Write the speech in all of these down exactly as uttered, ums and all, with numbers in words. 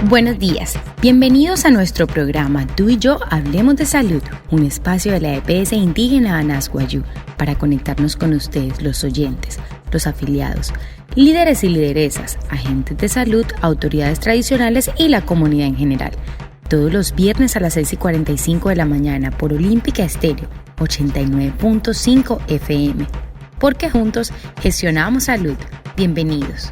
Buenos días. Bienvenidos a nuestro programa Tú y yo hablemos de salud, un espacio de la E P S indígena Anas Wayuu para conectarnos con ustedes, los oyentes, los afiliados, líderes y lideresas, agentes de salud, autoridades tradicionales y la comunidad en general. Todos los viernes a las seis y cuarenta y cinco de la mañana por Olímpica Estéreo ochenta y nueve punto cinco F M. Porque juntos gestionamos salud. Bienvenidos.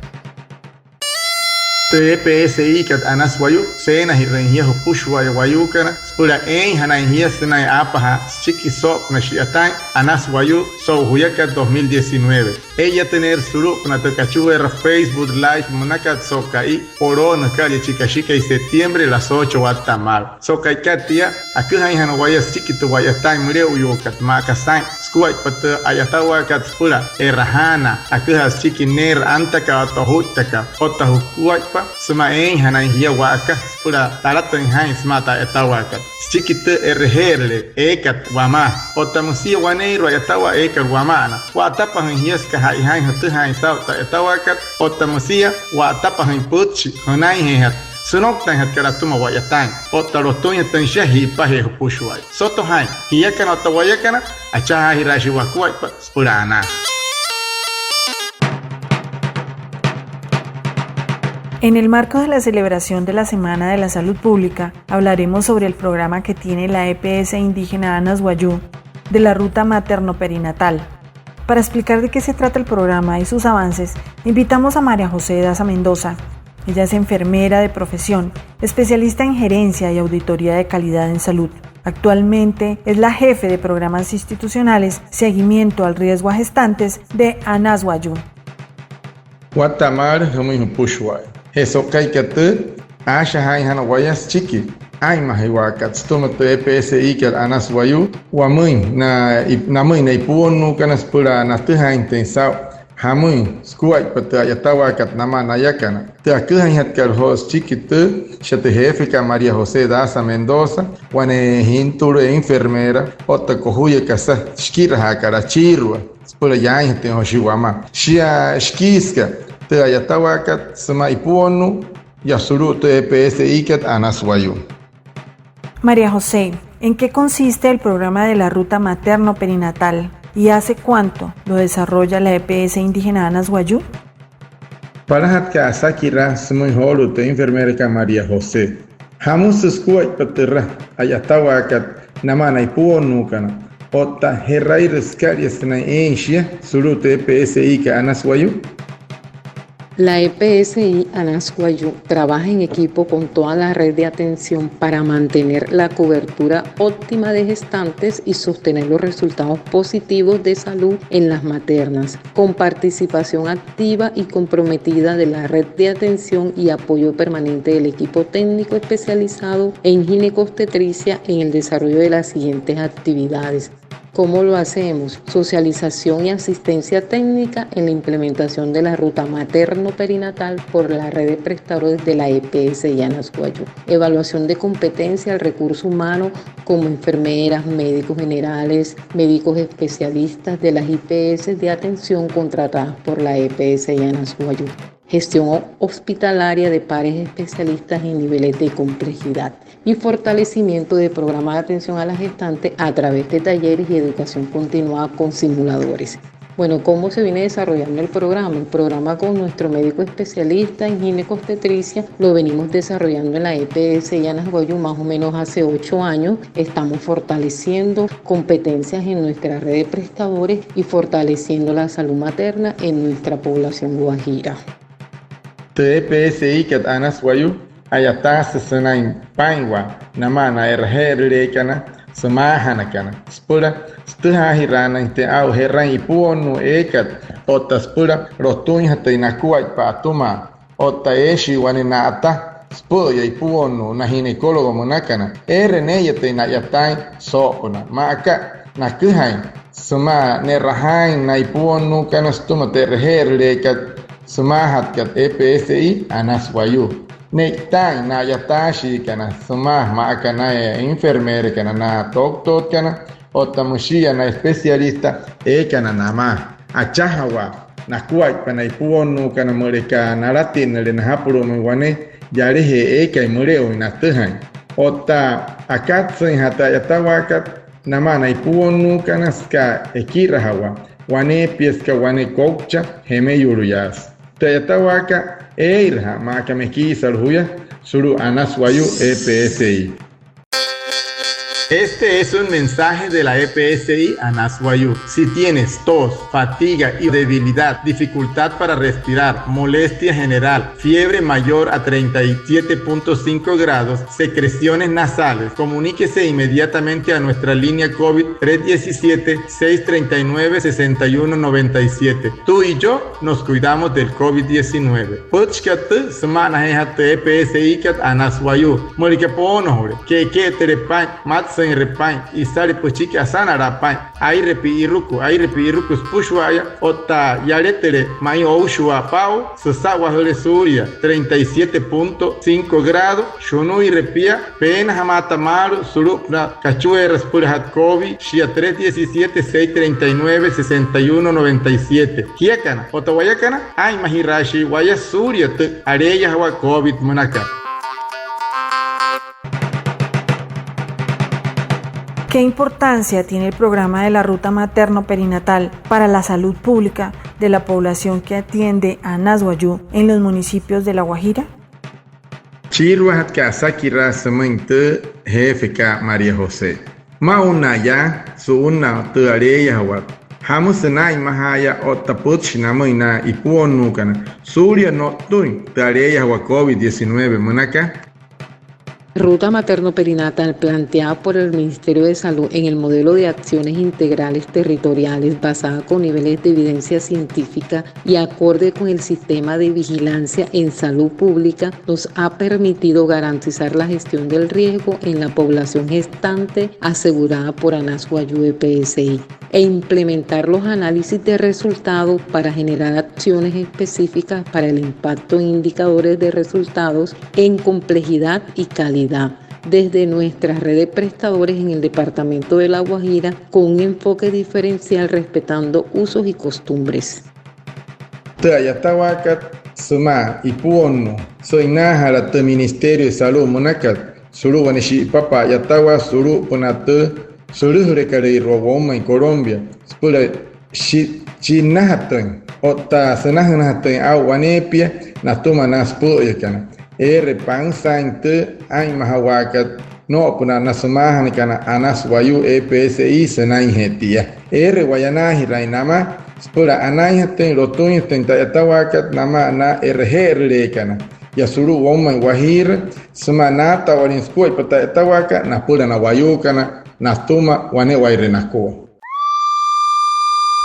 Tü E P S I-kat Anas Wayuu, seenajirüin jia jüpüshua'aya wayuukana süpüla eeinjanain jia sünain aapajaa süchiki soo'opünaa shi'yataain Anas Wayuu so'u juyakat dos mil diecinueve. Ee'iyatüneerü sulu'upünaa tü kachueera Facebook Live münakat so'u ka'i poloo nükalia chi kashikai septiembre las ocho watta'a maalü. So'u ka'ikat tia, aküjainjana waya süchiki tü wa'yataain müle'uyuukat, maa aka saa'in sukuaippa tü a'yatawaakat süpüla e'rajaanaa, aküjaa süchiki neerü antaka otta ojuittaka, otta jukuaippa sümaa eeinjanain jia wa'aka süpüla talatüin jaa'in sümaa tü a'yatawaakat. Süchiki tü e'reje'erüle eekat wamaa, otta müsia waneeirua a'yatawaa eekat wama'ana, wa'atapajüin jia süka ja'ijaain jütüjaain saa'u tü a'yatawaakat, otta müsia wa'atapajüin pütchi jünainjeejatü sünouktainjatkat atüma wa'yataain, otta lotüinjatüin shia ji'ipajee jüpüshua'aya. Soto jaa'in, jiakana otta wayakana, achajaajiraashii wakuaippa süpüla anaa. En el marco de la celebración de la Semana de la Salud Pública, hablaremos sobre el programa que tiene la E P S indígena Anas Wayuu de la ruta materno-perinatal. Para explicar de qué se trata el programa y sus avances, invitamos a María José Daza Mendoza. Ella es enfermera de profesión, especialista en gerencia y auditoría de calidad en salud. Actualmente es la jefe de programas institucionales, seguimiento al riesgo a gestantes de Anas Wayuu. Watta'a maalü jümüin jüpüshua'aya. Je so'u ka'ikat tüü, aashajaainjana waya süchiki aa'inmajüiwaakat sütüma tü E P S I-kat Anas Wayuu wamüin na, namüin na ipuonnuukana süpüla natüjaainjatüin saa'u jamüin sukuaippa tü a'yatawaakat namaa nayakana. Tü aküjainjatkat joo süchiki tüü, shia tü jeefekat María José Daza Mendoza, wane jintulu enfermera otta kojuya kasa shikirajaakat achiirua süpüla yaainjatüin joo shia wamaa. Shia shikiisüka tü a'yatawaakat sümaa ipuonnuu yaa sulu'u tü E P S I-kat Anas Wayuu. María José, ¿en qué consiste el programa de la ruta materno-perinatal y hace cuánto lo desarrolla la E P S indígena Anas Wayuu? Palajatkat asakiraa sümüin joolu'u tü enfermerakat María José. ¿Jamüsü sukuaippa türa a'yatawaakat namaa na ipuonnuukana otta je'rairü sükalia sünain eein shia sulu'u tü E P S I-kat Anas Wayuu? La E P S I Anas Wayuu trabaja en equipo con toda la red de atención para mantener la cobertura óptima de gestantes y sostener los resultados positivos de salud en las maternas, con participación activa y comprometida de la red de atención y apoyo permanente del equipo técnico especializado en ginecobstetricia en el desarrollo de las siguientes actividades. ¿Cómo lo hacemos? Socialización y asistencia técnica en la implementación de la ruta materno-perinatal por la red de prestadores de la E P S I Anas Wayuu. Evaluación de competencia al recurso humano como enfermeras, médicos generales, médicos especialistas de las I P S de atención contratadas por la E P S I Anas Wayuu. Gestión ho-, hospitalaria de pares especialistas en niveles de complejidad y fortalecimiento de programas de atención a la gestante a través de talleres y educación continuada con simuladores. Bueno, ¿cómo se viene desarrollando el programa? El programa con nuestro médico especialista en ginecobstetricia lo venimos desarrollando en la E P S I Anas Wayuu más o menos hace ocho años. Estamos fortaleciendo competencias en nuestra red de prestadores y fortaleciendo la salud materna en nuestra población guajira. Tü E P S I-kat Anas Wayuu, a'yataasü sünain paa'inwaa namaa na e'raje'erüleekana sümaajanakana süpüla sütüjaajiraanüinjatüin aa'u je'rain ipuonnuu eekat otta süpüla lotüinjatüin nakuaippa atümaa otta eeshii wane na'ata süpü'üya ipuonnuu na ginecólogo münakana, eere nee'iyatüin na'yataain soo'opünaa. Maa aka naküjain sümaa ne'rajaain na ipuonnuukana sütüma tü e'raje'erüleekat sümaajatkat E P S I Anas Wayuu. Ne'itaain na a'yataashiikana sümaa maa aka na enfermerakana, na doctorkana, otta müshia na especialista eekana namaa. Achajawaa nakuaippa na ipuonnuukana müleka nalatinnüle najapulu'umüin wane yalajee eekai müle'uin natüjaain. Otta akatsüinja'a tü a'yatawaakat namaa na ipuwonnuukana süka ekirajawaa waneepia süka wane kouchaa jemeyuluyaasü. Tü a'yatawaakat ee'irajaa maa aka mekiisalu juya sulu'u Anas Wayuu E P S I. Este es un mensaje de la E P S I Anas Wayuu. Si tienes tos, fatiga y debilidad, dificultad para respirar, molestia general, fiebre mayor a treinta y siete punto cinco grados, secreciones nasales, comuníquese inmediatamente a nuestra línea COVID tres diecisiete, seis treinta y nueve, sesenta y uno noventa y siete. Tú y yo nos cuidamos del COVID diecinueve. Pütchikat tüü süma'anajeejatü tü E P S I kat Anas Wayuu. Müleka poonojule, ke'eke'etüle paa'in, matsüinre paa'in, isale püchiki asanalaa paa'in, aire pi'iruku, aire pi'iruku süpüshua'aya, otta yaletüle ma'i oushuwaa paa'u, süsa'wajüle suulia treinta y siete punto cinco grado, shunuire pia, peenajamaata maalü sulu'upünaa kachueera süpülajatü COVID, shia tres diecisiete, seis treinta y nueve, sesenta y uno noventa y siete. Jiakana otta wayakana, aa'inmajiraashii waya suulia tü aleeyajawaa COVID münakat. ¿Qué importancia tiene el programa de la ruta materno-perinatal para la salud pública de la población que atiende Anas Wayuu en los municipios de La Guajira? Chiiruajatkat asakiraa sümüin tü jeefekat María José. Maa'unnaa yaa su'unnaa tü aleeyajawaa, jamüsü naa'inmajaayaa otta pütchi namüin na ipuwonnuukana suulia no'ttüin tü aleeyajawaa COVID diecinueve münaka. Ruta materno-perinatal planteada por el Ministerio de Salud en el modelo de acciones integrales territoriales basada con niveles de evidencia científica y acorde con el sistema de vigilancia en salud pública nos ha permitido garantizar la gestión del riesgo en la población gestante asegurada por Anas Wayuu E P S I e implementar los análisis de resultados para generar acciones específicas para el impacto en indicadores de resultados en complejidad y calidad desde nuestra red de prestadores en el departamento de La Guajira con un enfoque diferencial respetando usos y costumbres. Tü a'yatawaakat sümaa ipuwonnuu sü'inajala tü Ministerio de Salud münakat sulu'u wane shi'ipapa a'yatawaa sulu'upünaa tü sülüjülekalüirua woumain Colombia süpüla shi-, shi'nnajatüin otta sünajünajatüin aa'u waneepia natüma na süpü'üyakana. Eere pansaain tü aa'inmajawaakat noo'opünaa na sümaajanakana Anas Wayuu E P S I sünainjee tia. Eere waya anaajiraain namaa süpüla anainjatüin, lotüinjatüin tü a'yatawaakat namaa na e'reje'erüleekana yaa sulu'u woumain Wajiira sümaa naata'walin sukuaippa tü a'yatawaakat napüla na wayuukana natüma wane'ewaire nakua.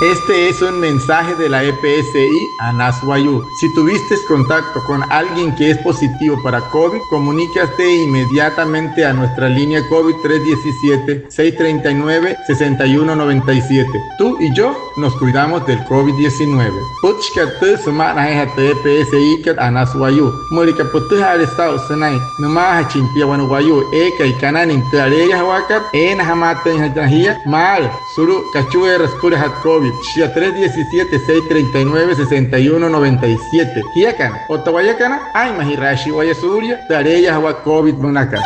Este es un mensaje de la E P S I Anas Wayuu. Si tuviste contacto con alguien que es positivo para COVID, comunícate inmediatamente a nuestra línea COVID tres diecisiete, seis treinta y nueve, sesenta y uno noventa y siete. Tú y yo nos cuidamos del COVID diecinueve. Pütchikat tüü süma'anajeejatü tü E P S I kat Anas Wayuu. Müleka pütüjaale saa'u sünain nümaajachin pia wane wayuu eekai kananin tü aleeyajawaakat, eenajamaatüinjana jia maalü sulu'u kachueera süpülajatü COVID, shia tres diecisiete, seis treinta y nueve, sesenta y uno noventa y siete. Jiakana otta wayakana, aa'inmajiraashii waya suulia tü aleeyajawaa COVID münakat.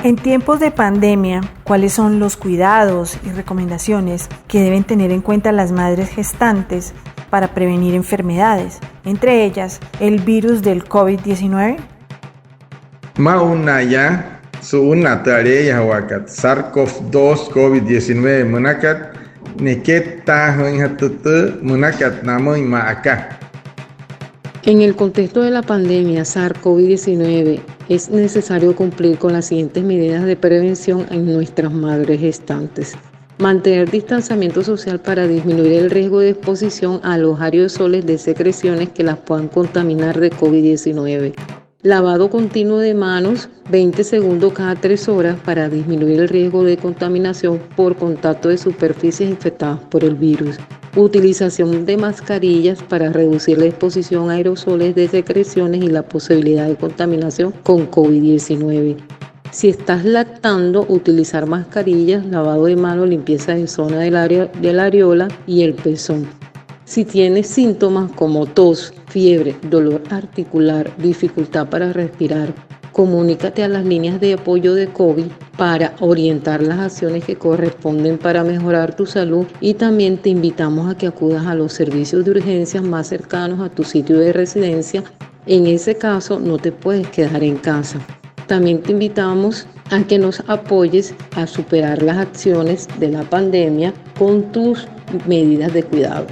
En tiempos de pandemia, ¿cuáles son los cuidados y recomendaciones que deben tener en cuenta las madres gestantes para prevenir enfermedades, entre ellas el virus del COVID diecinueve? Maa'unnaa yaa su'unnaa tü aleeyajawaakat SARS-CoV dos COVID diecinueve münakat, nekettaajüinjatü tü münakat namüin maa aka. En el contexto de la pandemia SARS-CoV diecinueve, es necesario cumplir con las siguientes medidas de prevención en nuestras madres gestantes. Mantener distanciamiento social para disminuir el riesgo de exposición a los aerosoles de secreciones que las puedan contaminar de COVID diecinueve. Lavado continuo de manos, veinte segundos cada tres horas, para disminuir el riesgo de contaminación por contacto de superficies infectadas por el virus. Utilización de mascarillas para reducir la exposición a aerosoles de secreciones y la posibilidad de contaminación con COVID diecinueve. Si estás lactando, utilizar mascarillas, lavado de manos, limpieza de zona del área, de la areola y el pezón. Si tienes síntomas como tos, fiebre, dolor articular, dificultad para respirar, comunícate a las líneas de apoyo de COVID para orientar las acciones que corresponden para mejorar tu salud, y también te invitamos a que acudas a los servicios de urgencias más cercanos a tu sitio de residencia. En ese caso, no te puedes quedar en casa. También te invitamos a que nos apoyes a superar las acciones de la pandemia con tus medidas de cuidado.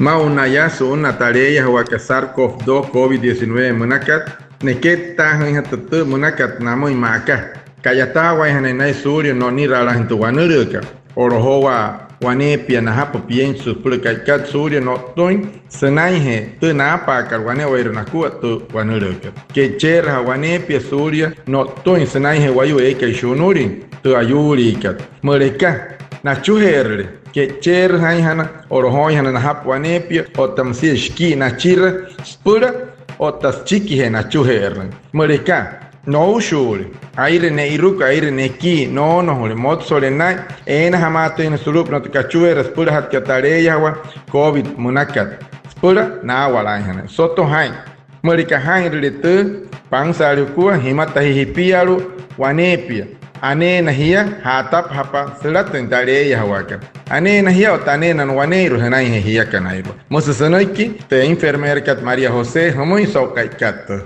Maa'ulu naya su'unnaa tü aleeyajawaakat SARS-CoV dos COVID diecinueve münakat, nekettaajüinjatü tü münakat namüin maa aka: ka'yataawainjanain naya suulia no'niraalajüin tü wanülüükat. O'lojowaa waneepia najapü pienchi süpüla ka'ikat suulia no'ttüin sünainjee tü naapaakat wane'ewaire nakua tü wanülüükat. Ke'icheerüjaa waneepia suulia no'ttüin sünainjee wayuu eekai shunulin tü ayuuliikat. Müleka nachuje'erüle, ke'icheerüjainjana, o'lojooinjana najapü waneepia otta müsia shikii nachira süpüla otta süchikijee nachuje'erüin. Müleka noushuule, aire ne'iruku, aire nekii, noonojule, motsole naa'in, eenajamaatüinjana sulu'upünaa tü kachueera süpülajatkat tü aleeyajawaa COVID münakat süpüla naawalaainjanain. Soto jaa'in. Müleka jaa'inrüle tü, pansaale jukua, jimata jia jipialu'u waneepia. Aneena jia ja'atapajapa sülatüin tü aleeyajawaakat. Aneena jia otta aneena na waneeirua jünainjee jiakanairua. Müsü sünüiki tü enfermerakat María José jümüin so'u ka'ikat tüü.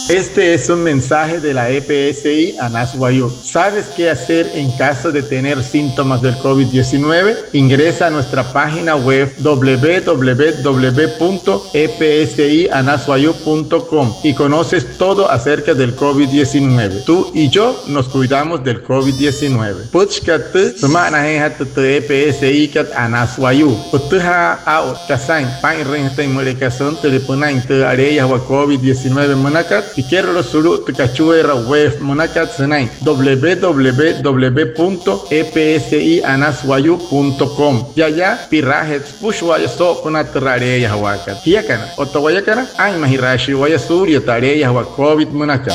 Este es un mensaje de la E P S I Anas Wayuu. ¿Sabes qué hacer en caso de tener síntomas del COVID diecinueve? Ingresa a nuestra página web w w w punto e p s i anas wayuu punto com y conoces todo acerca del COVID diecinueve. Tú y yo nos cuidamos del COVID diecinueve. Pütchikat tüü, süma'anajeejatü tü E P S I kat Anas Wayuu. Pütüjaa aa'u kasain paa'inrüinjatüin müleka süntüle pünain tü aleeyajawaa COVID diecinueve münakat, pikerolü sulu'u tü kachueera web münakat sünain w w w punto e p s i anas wayuu punto com. Yaa yaa pi'raajee süpüshua'aya soo'opünaa türa aleeyajawaakat. Jiakana otta wayakana, aa'inmajiraashii waya suulia tü aleeyajawaa COVID münakat.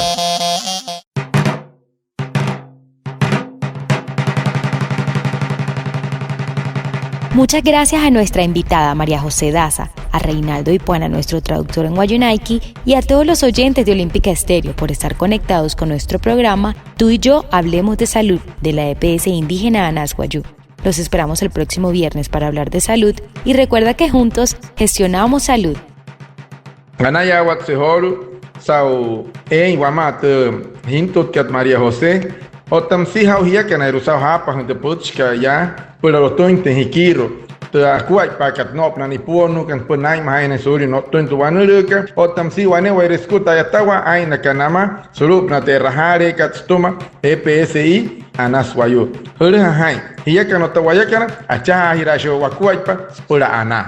Muchas gracias a nuestra invitada María José Daza, a Reinaldo Ipuana, nuestro traductor en wayuunaiki, y a todos los oyentes de Olímpica Estéreo por estar conectados con nuestro programa Tú y yo hablemos de salud de la E P S Indígena Anas Wayuu. Los esperamos el próximo viernes para hablar de salud y recuerda que juntos gestionamos salud. Anayaawatse joolu'u saa'u eein wamaa tü jintutkat María José otta müsia saa'u jiakanairua saa'u jaapajüin tü pütchikat yaa süpüla lotüinjatüin jikiiru'u tü akuaippaakat noo'opünaa nipuonnuukana süpüla naa'inmajaainjanain suulia no'ttüin tü wanülüükat otta müsia wane'ewaire sukua tü a'yatawaa aa'innakat namaa sulu'upünaa tü e'rajaaleekat sütüma E P S I Anas Wayuu. Jülüja jaa'in, jiakana otta wayakana, achajaajiraashii wakuaippa süpüla anaa.